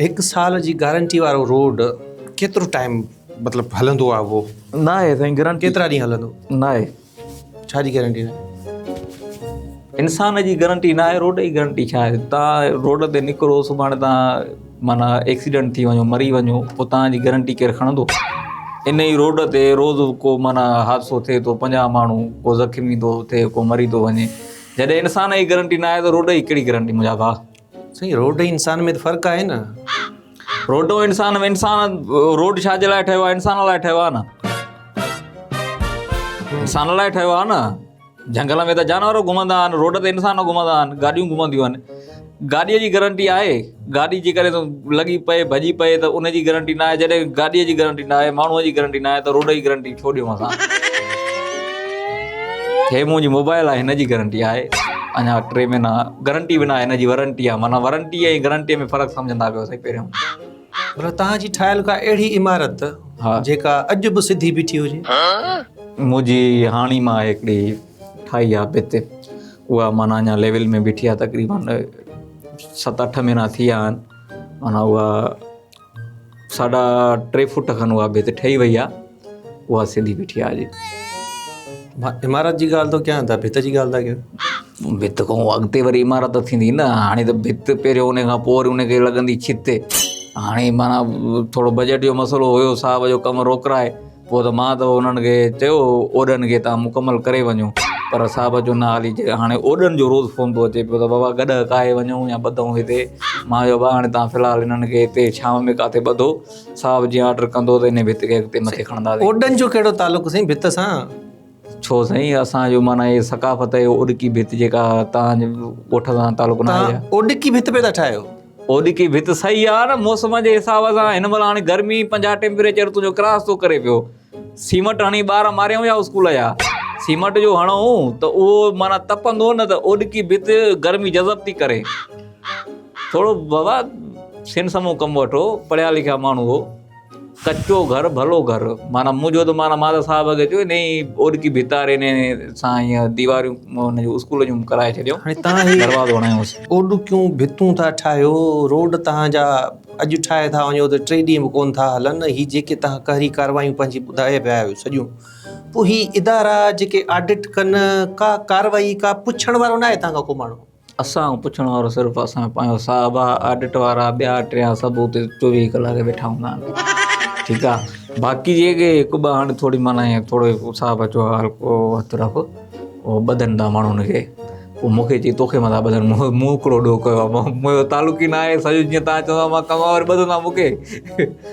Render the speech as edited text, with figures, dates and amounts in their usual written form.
هڪ سال جي گارنٽي وارو روڊ ڪيترو ٽائيم مطلب هلندو آهي اهو؟ ناهي سائين گارنٽي. ڪيترا ڏينهن هلندو؟ ناهي. ڇا جي گارنٽي ناهي؟ انسان جي گارنٽي ناهي روڊ جي گارنٽي ڇا آهي؟ تان روڊ تي نڪرو سڀاڻي تان معنيٰ ايڪسيڊنٽ ٿي وڃو مري وڃو پوء تان جي گارنٽي ڪير کڻندو؟ ان ئي روڊ تي روز ڪو معنيٰ حادثو ٿئي ٿو 50 ماڻهو ڪو زخمي ٿو ٿئي ڪو مري ٿو وڃي جڏهن انسان جي گارنٽي ناهي ته روڊ جي ڪهڙي گارنٽي منهنجا ڀاء؟ سائين روڊ ۽ انسان ۾ ته فرق آهي نه. روڊ ۽ انسان ۾ انسان روڊ ڇا جي لاء ٺهيو آهي انسان لاء ٺهيو آهي نه انسان لاء ٺهيو آهي نه جهنگل ۾ ته جانور گهمندا آهن روڊ تي انسان گهمندا آهن گاڏيون گهمنديون آهن گاڏيء جي گارنٽي آهي گاڏي جيڪڏهن لڳي پئي ڀڄي پئي ته ان جي گارنٽي نه آهي جڏهن گاڏيء جي گارنٽي نه آهي ماڻهوء جي گارنٽي نه آهي ته روڊ جي گارنٽي ڇو ڏيون اسان هي منهنجي موبائل آهي هن جي گارنٽي آهي اڃا 3 مهينا گارنٽي به نه آهي هن جي ورنٽي آهي معنيٰ ورنٽي ۽ گارنٽي ۾ فرق سمجهندا ڪيو سائين پهريون. پر توهان جي ٺاهيل ڪا اهڙي عمارت جيڪا اڄ به سڌي بيٺي هجي؟ منهنجي هاڻي مان هڪڙي ٺاهي آهي ڀت اها معنيٰ اڃا ليول ۾ بيٺي آهي تقريبن 7 8 مهينا ٿي ويا آهن معنيٰ اها ساڍا ٽي فوٽ کن اها ڀت ٺهي وئي آهي اها سڌي بيٺي آهي اڄ. مان عمارت جي ڳالهه ٿو ڪيان توهان ڀت جي ڳالهه ٿا ڪيو. ڀت کان اڳتي وري عمارت ٿيندي نه هاڻي ته ڀت پهريون ان کان پوء وري ان کي لڳندي ڇت هاڻي معنيٰ ٿورو بجيٽ جو مسئلو هيو صاحب جو ڪم روڪرائي پوء ته مان ته انهن کي چيو اوڏن کي توهان مڪمل ڪري وڃو پر صاحب چيو نه هالي هاڻي اوڏن جو روز فون ٿو اچي پيو ته بابا گڏهه ڪاهي وڃون يا ٻڌون هتي مان چيو بابا هاڻي توهان في الحال انهن کي هتي ڇانو ۾ ڪاٿي ٻڌو صاحب جيئن آرڊر ڪندو ته انهي ڀت کي اڳتي مٿي کڻنداسين. اوڏن جو ڪهڙو تعلق سائين ڀت سان؟ ڇو سائين اسان جو معنيٰ هي ثقافت هي اوڏڪي ڀت جيڪا توهان جي ڳوٺ سان تعلق نه آهي. توهان اوڏڪي ڀت پئي ٿا ٺاهيو؟ اوڏڪي ڀت صحيح آ نه موسم جي حساب سان هن مهل هاڻي گرمي 50 ٽيمپريچر تنهنجو ڪراس ٿو ڪري پيو سيمٽ هڻي ٻار ماريائون يا اسڪول جا سيمٽ جو هڻون ته اهو معنيٰ تپندو نه ته اوڏڪي ڀت گرمي جذب ٿي ڪري ٿورو بابا سن سمو ڪم وٺو پڙهيا لکيا ماڻهو هو ڪچو گهر ڀلو گهر معنيٰ منهنجو ته معنيٰ مان ته صاحب کي چيو انهي اوڏڪي ڀتاري انهي سان ائين ديواريون ان جو اسڪول جون ڪرائي ڇڏيو هاڻي تهان هي دروازو هڻايوس. اوڏڪيون ڀتون ٿا ٺاهيو روڊ تهان جا اڄ ٺاهي ٿا وڃو ته 3 ڏينهن به ڪون ٿا هلن هي جيڪي تهان قهري ڪاروايون پنهنجي ٻڌائي پيا آهيو سڄيون پوء هي ادارا جيڪي آڊٽ ڪن ڪا ڪارروائي ڪا پڇڻ وارو ناهي تهان کان ڪو ماڻهو. اسان کان پڇڻ وارو صرف اسان جو پنهنجو صاحب آ، آڊٽ وارا ٻيا ٽيا سڀ اتي 24 ڪلاڪ ويٺا هوندا آهن ٺيڪ آ باقي جيڪي هڪ ٻه هاڻي ٿوري معنيٰ ائين ٿورو صاحب چيو آ هلڪو هٿ رک اهو ٻڌن ٿا ماڻهو ان کي پوء مون کي چئي توکي مٿان ٻڌن مون هڪڙو ڏوهه ڪيو آ منهنجو تعلق ئي نه آهي سڄو جيئن تان چوندا مان ڪم وري ٻڌندا مون کي.